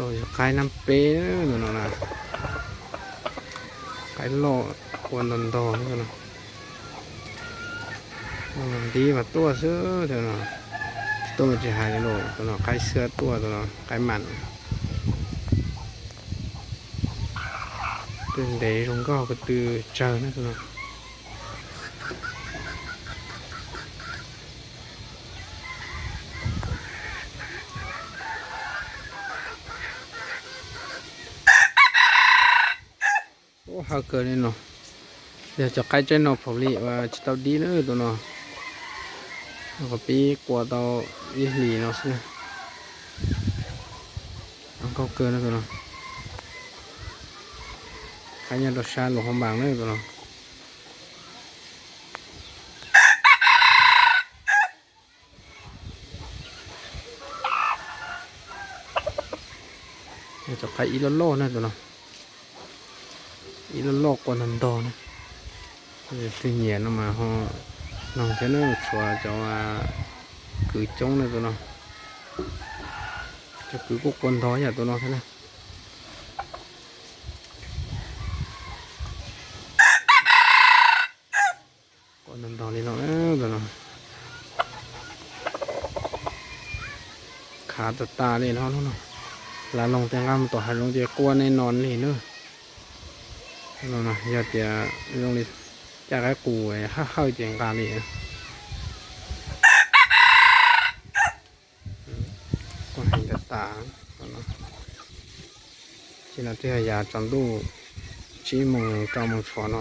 Qaib nab peb tus no na, qaib loj ua ntog ntog no. Nti mas tuaj xwb tus no, tuaj tsis hais li lawm tus no, qaib xwb tuaj tus no, qaib mam. Twb ntev zoo nkauj ko tw tsawg na tus no. Ua haw kawg li no. Yog cov qaib tsaib no phaum li uas tsis tau dib na tus no. Qhov pib qua tau ib hlis no xwb. Nkauj kawg na tus no. Qaib nyob rau sab lus hauv npaas na tus no. Cov qaib ib loj loj na tus no, ib loj loj qua ntog ntog na. Tus nyiam no mas ho noog thiab na, tshuav cov kwv coob na tus no. Cov kwv kuj qua ntog yam tus no thiab na. Qua ntog ntog li no, khav tas tas li no. Lav loog tias nqa mus tom hav zoov ces qua ne no li na. Yog tias zoo li caj qaib qus hawj hawj ces nqa li. Qua heev tas tas. Ces no twb yog yav tsaus ntuj tsib moos rau moos tshuav no.